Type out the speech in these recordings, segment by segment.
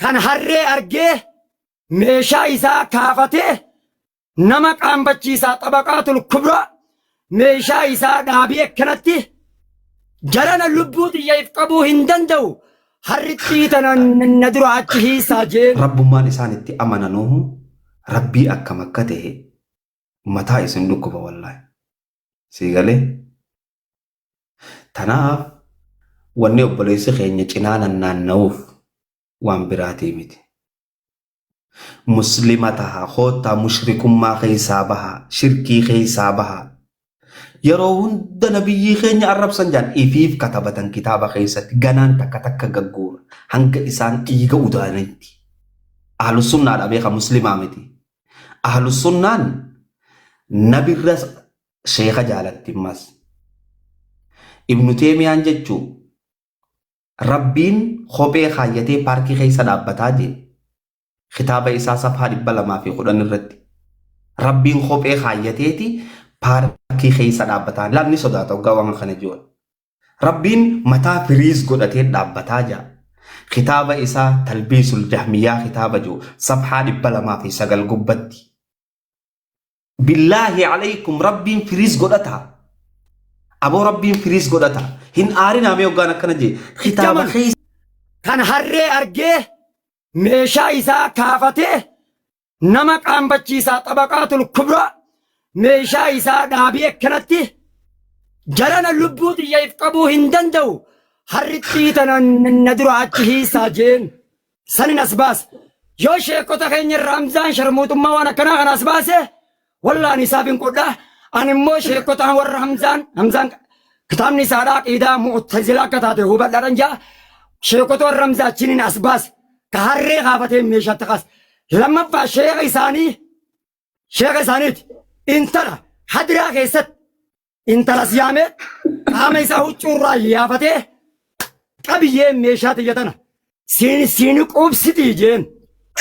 Kan harree argee meeshaa isaa kaafatee nama qaanfachiisaa xabaqaatul kubraa meeshaa isaa dhaabee akkanatti jarana lubbuu tiyya if qabuu hin danda'u harrittii tana na dura achi hiisaa jeen. Rabbummaan isaan itti amananuuhu rabbii akkam akka ta'e mataa isin dhukkuba wallaahi. Sii galee? Tanaaf wanni obboleessi keenya cinaa nannaanna'uuf waan biraatii miti. Muslima taha koottaa mushrikummaa keessaa baha shirkii keessaa baha. Yeroo hunda nabiyyii keenya arrabsan jaan ifiif katabatan kitaaba keessatti ganaan takka takka gagguura hanga isaan dhiiga udaanitti. Ahlussunnaadha beeka muslimaa miti. Ahlussunnaan nabirra sheeka jaalatti ammas. Ibnu Teemiyaan jechuu Rabbiin kophee kaayyatee paarkii keessa dhaabbataa jee. Kitaaba isaa safhaa 210 irratti. Rabbiin kophee kaayyateeti paarkii keessa dhaabbataa. Laal ni sodaata hoggaa waan kana ji'oon. Rabbiin mataa firiis godhatee dhaabbataa jaa. Kitaaba isaa Talbiisul Jahmiyyaa kitaaba ji'u safhaa 209 gubbatti. Billaahi alaykum rabbiin firiis godhata. Aboo rabbiin firiis godhata. Hin aarinaa mee hoggaan akkana jee. Kitaaba Jamal. keessa Kan harree argee meeshaa isaa kaafatee nama qaanfachiisaa xabaqaatul kubraa meeshaa isaa dhaabee akkanatti jarana lubbuu tiyya if qabuu hin danda'u harrittii tana na dura achi hiisaa jeen. Sanin as baase. Yoo sheekota keenya irraa Hamzaan sharmuuxummaa waan akkanaa kana as baase wallaan isaaf hin qodha. Ani immoo sheekota warra Hamzaan Hamzaan kitaabni isaadhaa aqiidaa mu'tazilaa akka taate hubadhaadhan jaa sheekota warra Hamzaa achiniin as baase. Ka harree kaafatee meeshaatti kaase. Lammaffaa sheeka isaanii sheeka isaaniiti. Intala hadiraa keessatti Intalas yaamee qaama isaa huccuurraa yaafatee qabiyyee meeshaa tiyya tana siin siin quubsitii jeen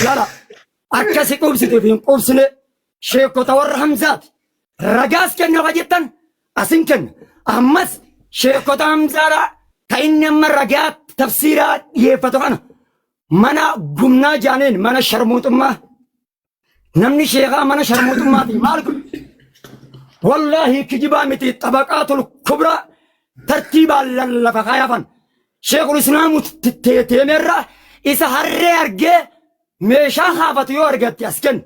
lala akka si quubsituuf hin quubsine sheekota warra Hamzaati ragaas kenna ka jettan asin kenna ammas sheekota Hamzaadhaa ka inni amma ragaa tafsiiraa dhiyeeffatu kana mana gumnaa jaaneen mana sharmuuxummaa Namni sheekaa mana sharmuuxummaati maal godhu? Wallaahi kijibaa miti xabaqaatul kubraa tartiibaan lallafa kaayafan. Sheekul Islaamu teemeerra isa harree argee meeshaa kaafatu yoo argatte as kenna.